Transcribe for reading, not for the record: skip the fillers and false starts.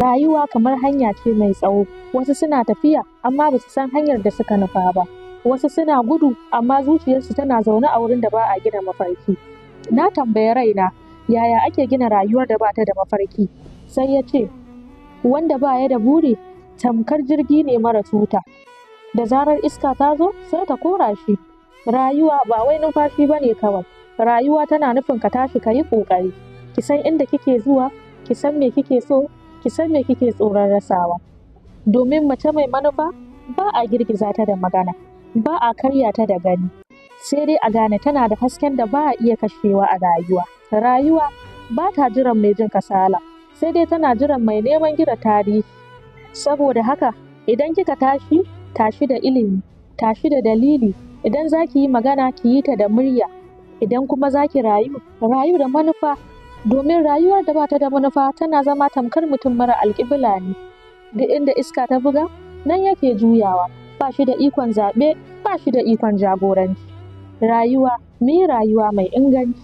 Rayuwa kamar hanya ce mai tsawo. Wasu suna tafiya amma ba su san hanyar da suka nufa ba. Wasu suna gudu amma zuciyarsu tana zaune a wurin da ba a gina mafarki. Na tambayi raina, yaya ake gina rayuwar da ba ta da mafarki? Sai ya ce, wanda ba ya da buri tamkar jirgi ne mara tuta. Da zarar iska ta zo, sai ta kora shi. Rayuwa ba wai numfashi ba ne kawai. Rayuwa tana nufin ka tashi ka yi ƙoƙari. Ki san inda kike zuwa, ki san me kike so, ki san me kike tsoron rasawa. Domin mace mai manufa ba a girgiza ta da magana, ba a karya ta da gani. Sai dai a gane tana da hasken da ba a iya kashewa a rayuwa. Rayuwa ba ta jiran mai jin kasala, sai dai tana jiran mai neman gina tarihi. Saboda haka, idan kika tashi, tashi da ilimi, tashi da dalili. Idan za ki yi magana, ki yi ta da murya. Idan kuma za ki rayu, rayu da manufa. Domin rayuwar da ba ta da manufa tana zama tamkar mutum mara alƙibla ne. Duk inda iska ta buga, nan yake juyawa. Ba shi da ikon zaɓe, ba shi da ikon jagoranci. Rayuwa, mu yi rayuwa mai inganci.